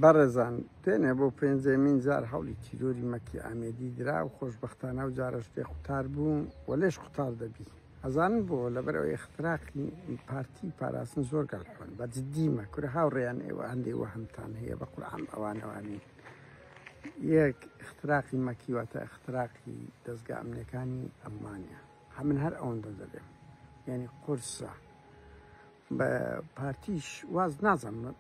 بەڕێزان دوێنێ بۆ پێنجەمین جار هەوڵی تیرۆری مەکی ئامێدی درا و خۆشبەختانە ئەو جارەش لێ قوتار بوو و لێش قوتار دەبی. ئەزانن بۆ؟ لەبەر ئەوەی ئیختراقی پارتی پاراستن زۆر گەلحۆن بە جدیمە کورە هاوڕێیان ئێوە هەندێ وەهمتان هەیە بە قورعان ئەوانەوانین یەک ئیختراقی مەکی واتە ئیختراقی دەزگا ئەمنیەکانی ئەڵمانیا من هەر ئەوەندە دەلێم یعنی قورسە بە پارتیش واز نازانم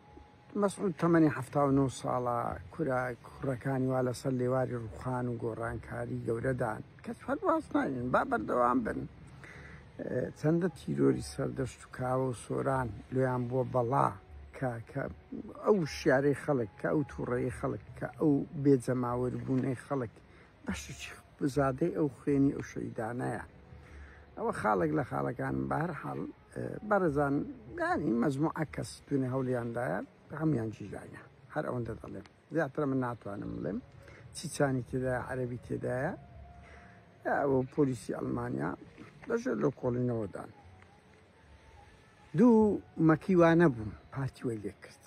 مەسعود تەمەنی 79 ساڵە کورە کوڕەکانی وا لەسەر لێواری ڕوخان و گۆڕانکاری گەورەدان کەس هەر واز ناێن با بەردەوام بن چەندە تیرۆری سەردەشت و کاوە و سۆران لۆیان بووە بەڵا کە کە ئەو شیارەی خەڵک کە ئەو تووڕەی خەڵک کە ئەو بێجەماوەربوونەی خەڵک بەشێکی زادەی ئەو خوێنی ئەو شەیدانەیە ئەوە خاڵێک لە خاڵەکان بە هەر حاڵ بەڕێزان یانی مەجموعە کەس دوێنێ هەوڵیاندایە هەمویان گیراینە هەر ئەوەندە دەڵێم زیاتر من ناتوانم بڵێم چیچانی تێدایە عەرەبی تێدایە ئەوە پۆلیسی ئەڵمانیا لەژێر لۆکۆڵینەوەدان دوو مەکی وا نەبوو پارتی وەی لێ کرد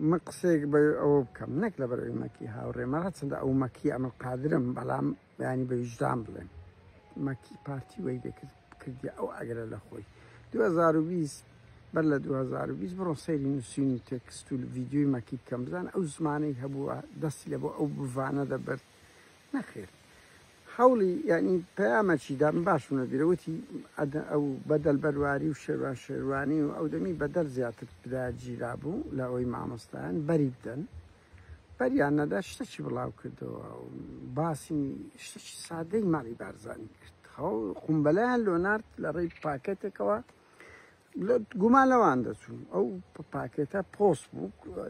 من قسەیەک بە ئەوە بکەم نەک لەبەر ئەوی مەکی هاوڕێمە هەرچەندە ئەو مەکی ئەمە قادرم بەڵام ینی بە ویژدان بڵێم مەکی پارتی وەی لێ کرد کردی ئەو ئەگرە لە خۆی 2020 بەر لە 2020 بڕۆ سەیری نووسین و تێکست و ڤیدیۆی مەکی بکەم بزان ئەو زمانەی هەبووە دەستی لە بۆ ئەو بڤانە دەبرد نەخێر هەوڵی یانی پەیامەکی دا من باشم لە بیرە وتی ئەو بەدەل بەرواری و شێروان شێروانی و ئەو دەمی بەدەل زیاتر برا گیرا بوو لە ئەوەی مامۆستایان بەری بدەن بەریان نەدا شتەکی بڵاو کردەوە و باسی شتەکی سادەی ماڵی بارزانی کرد خەو قومبەلایان لۆ نارد لە ڕێی پاکەتێکەوە گومان لەوان دەچوو ئەو پاکێتە پۆست بوو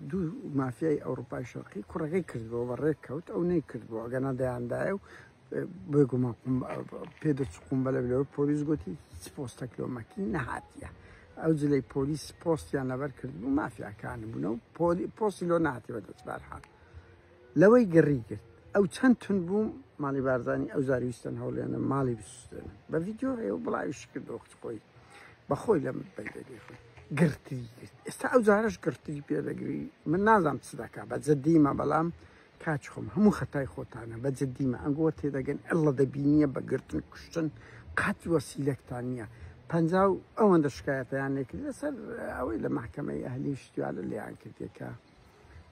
دوو مافیای ئەوروپای شەرقی کوڕەکەی کردبووە بە ڕێک کەوت ئەو نەی کردبوو ئەگەنا دەیاندایە و بێگومان پێ دەچوو قومبەلە لەوە پۆلیس گوتی هیچ پۆستەک لۆ مەکی نەهاتیە ئەو جلەی پۆلیس پۆستیان لەبەر کردبوو مافیاکان بوون و پۆستی لۆ نهاتی بەدەست بارحاڵ لەوەی گڕی گرت ئەو چەند تون بوو ماڵی بارزانی ئەو جاری ویستن هەوڵێنە ماڵی بسوستێنن بە ڤیدیۆ هەیە و بڵاویش کردەوە خۆی بەخۆی لە بەندەری خۆی گرتری گرت ئێستا ئەو جارش گرتری پێ دەگری من نازانم چ دەکا بە جدیمە بەڵام کاچ خۆم هەموو خەتای خۆتانە بە جدیمە ئەنگۆ تێدەگەن ئەللە دەبینیە بە گرتن کوشتن قەت وەسیلەکتان نییە پەنجا و ئەوەندە شکایەتیان لێکرد لەسەر ئەوەی لە مەحکەمەی ئەهلی شتیالە لێیان کردێکە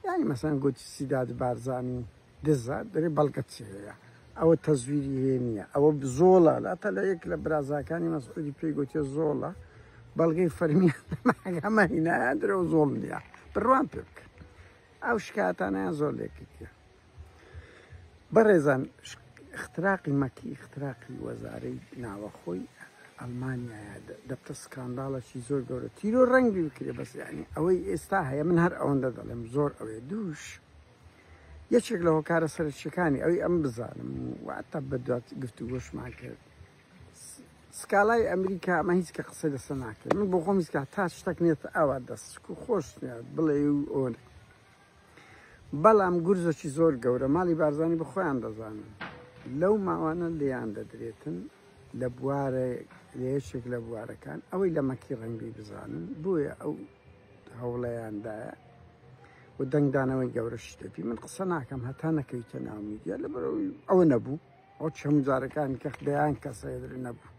یانی مەسەن گوتی سیداد بارزانی دزە دەرێ بەڵگە چ هەیە ئەوە تەزویری هەیە نییە ئەوە زۆڵە لاتە لە یەک لە برازاکانی مەسعودی پێی گوتیە زۆڵە بەڵگەی فەرمی ئەمە هینایان درەوە زۆڵ نییە بڕوان پێ بکەن ئەو شکاتانیان زۆر لێکردە بەڕێزان اختراقی مەکی اختراقی وەزارەی ناوەخۆی ئەڵمانیایە دەبتە سکانداڵەکی زۆر گەورە تیرۆر ڕەنگی بکرێ بەس یعنی ئەوەی ئێستا هەیە من هەر ئەوەندە دەڵێم زۆر ئەوەیە دووش یەکێک لە هۆکارە سەرەکیەکانی ئەوی ئەم بزانم واتە بەدوات گفتوگۆشمان کرد سکاڵای ئەمریکا ئەمە هیچ کە قسە لەسەر ناکەین من بۆ خۆم هیچ کە تا شتێک نێتە ئاوا دەست و خۆش نییە بڵێ و ئەوە بەڵام گورزەکی زۆر گەورە ماڵی بارزانی بە خۆیان دەزانن لەو ماوانە لێیان دەدرێتن لە بوارە لە یەکێک لە بوارەکان ئەوەی لە مەکی ڕەنگی بزانن بۆیە ئەو هەوڵەیاندایە و دەنگدانەوەی گەورەش دەبی من قسە ناکەم هەتا نەکەویتە ناو میدیا لەبەرەوەی ئەوە نەبوو ئەو چەند جارەکان کە دەیان کەسە نەبوو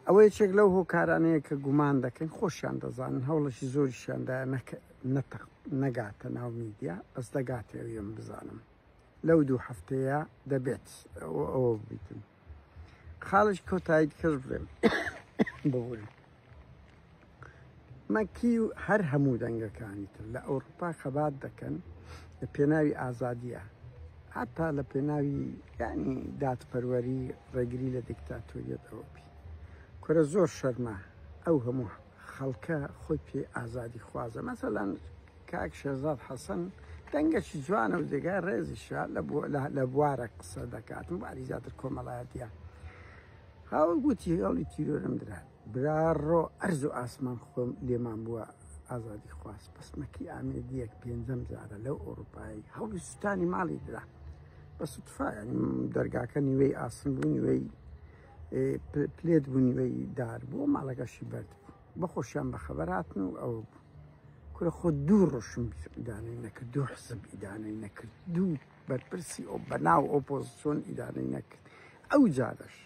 ئەوە یەکێک لەو هۆکارانەیە کە گومان دەکەن خۆشیان دەزانن هەوڵێکی زۆریشیاندا نەگاتە ناو میدیا بەس دەگاتێ ئەویم بزانم لەو دوو هەفتەیە دەبێت ئەوە بیتن خاڵش کۆتایی کەس بڵێم ببورن مەکی و هەر هەموو دەنگەکانی تر لە ئەوروپا خەبات دەکەن لە پێناوی ئازادیە هەتا لە پێناوی ینی دادپەروەری ڕێگری لە دیکتاتۆریەت ئەوە بی کورە زۆر شەرمە ئەو هەموو خەڵکە خۆی پێ ئازادی خوازە مەسەلەن کاک شێرزاد حەسەن دەنگەکی جوانە و جێگای ڕێزیشە لە بوارە قسە دەکات بواری زیاتر کۆمەڵایەتیە هاوڵ گوتی هەوڵی تیرۆرم درا براڕۆ ئەرز و ئاسمان خۆم لێمان بووە ئازادی خواست بەس مەکی ئامێدیەک پێنجەم جارە لەو ئەوروپایی هەوڵی سوتانی ماڵی درا بە سوتفا ینی دەرگاکە نیوەی ئاسن بوو نیوەی پلێت بوو نیوەی دار بوو ماڵەکەشی بەرد بوو بە خۆشیان بەخەبەر هاتن و ئەوە بوو. کورە خۆ دوو ڕۆشنبیر ئیدانەی نەکرد، دوو حزب ئیدانەی نەکرد، دوو بەرپرسی ئەو بەناو ئۆپۆزسیۆن ئیدانەی نەکرد. ئەو جارەش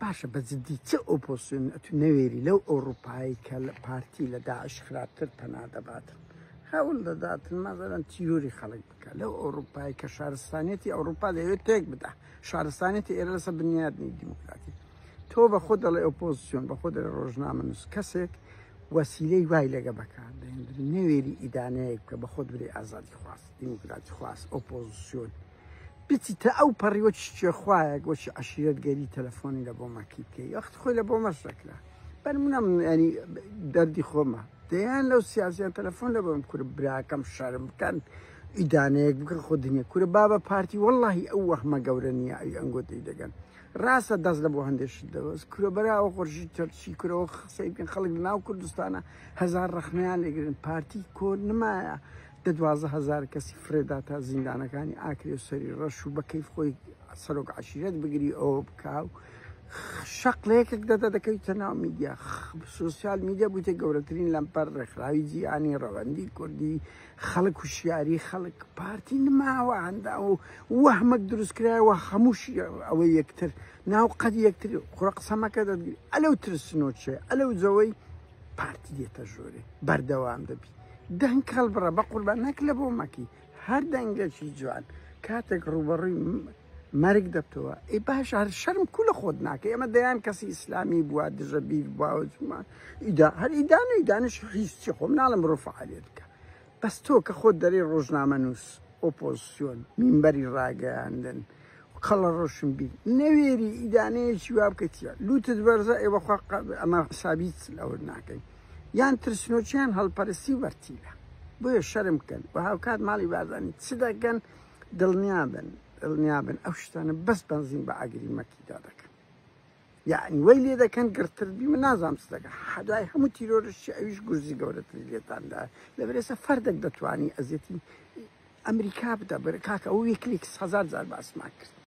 باشە بە جدی چ ئۆپۆزسیۆن ئەتو نەوێری لەو ئەوروپایی کە پارتی لە داعش خراپتر پەنا دەباتن هەوڵ دەداتن مازەرەن تیرۆری خەڵک بکە لەو ئەوروپایی کە شارستانیەتی ئەوروپا دەیەوێت تێک بدا شارستانیەتی ئێرە لەسەر بنیادنی دیموکراتی تۆ بە خۆت دەڵێ ئۆپۆزسیۆن بە خۆت دەڵێ ڕۆژنامەنووس کەسێک وەسیلەی وای لەگە بەکار دەهێندری نەوێری ئیدانەیەک بکە بە خۆت برێ ئازادی خواست دیموکراتی خواست ئۆپۆزسیۆن بچیتە ئەو پەڕی وەکی کێخوایەک وەکی عەشیرەت گەری تەلەفۆنی لە بۆ مەکی بکەی وەخت خۆی لە بۆ مەش دەکرا بەرمونە من ینی دەردی خۆمە دەیان لەو سیاسیان تەلەفۆن لە بۆم کورە براکەم شەرم بکەن ئیدانەیەک بکە خۆ دنیا کورە بابە پارتی واللهی ئەو وەهمە گەورە نییە ئەوی ئەنگۆ تێی دەگەن ڕاستە دەست لە بۆ هەندێک شت دەوەست کورە بەراوە خۆشی تەرچی کورەوە قسەی بکەن خەڵک لە ناو کوردستانە هەزار ڕەخنەیان لێگرن پارتی کۆر نمایە 10-12 هەزار کەسی فرێدا تا زیندانەکانی ئاکرێ و سەری ڕەش و بە کەیف خۆی سەرۆک عەشیرەت بگری ئەوە بکا و شەق لە یەکێک دەدا دەکەویتە ناو میدیا سۆسیال میدیا بوویتە گەورەترین لەمپەر ڕێکخراوی جیهانی ڕەوەندی کوردی خەڵک هوشیاری خەڵک پارتی نماوە هەندا و وەهمەک دروستکرایەوە هەمووشی ئەوە یەکتر ناو قەد یەکتر خوڕە قسەمەکە دەتگری ئەلەو ترسنۆچێ ئەلەو جەوەی پارتی دێتە ژۆرێ بەردەوام دەبی دەنگ هەڵبڕە بە قوربان نەک لە بۆ مەکی هەر دەنگێکی جوان کاتێک ڕوبەڕووی مەرگ دەبتەوە ئەی باش هەر شەرم کو لە خۆت ناکەی ئەمە دەیان کەسی ئیسلامی بووە دژە بیر بووە جوما ئیدا هەر ئیدانە ئیدانش هیچ چی خۆم ناڵم بڕۆ فعالیت بکە بەس تۆ کە خۆت دەرێ ڕۆژنامەنووس ئۆپۆزسیۆن مینبەری ڕاگەیاندن قەڵە ڕۆشنبیر نەوێری ئیدانەیەکی وا بکەیت چیە لوتت بەرزە ئێ بەخوا ئەمە حسابی هیچ لەوە ناکەین یان ترسنۆکیان هەڵپەرستی و بەرتیلە بۆیە شەرم بکەن و هاوکات ماڵی بارزانی چ دەکەن دڵنیابن دڵنیابن ئەو شتانە بەس بەنزین بە ئاگری مەکیدا دەکەن یعنی وەی لێ دەکەن گڕتر بی من نازانم چ دەکەن دوای هەموو تیرۆرشی ئەویش گورزی گەورەتری لێتاندا لەبەرێسە فەردێک دەتوانی ئەزیەتی ئەمریکا بدە بەرە کاکە ئەو ویکلیکس هەزار جار باسمان کرد.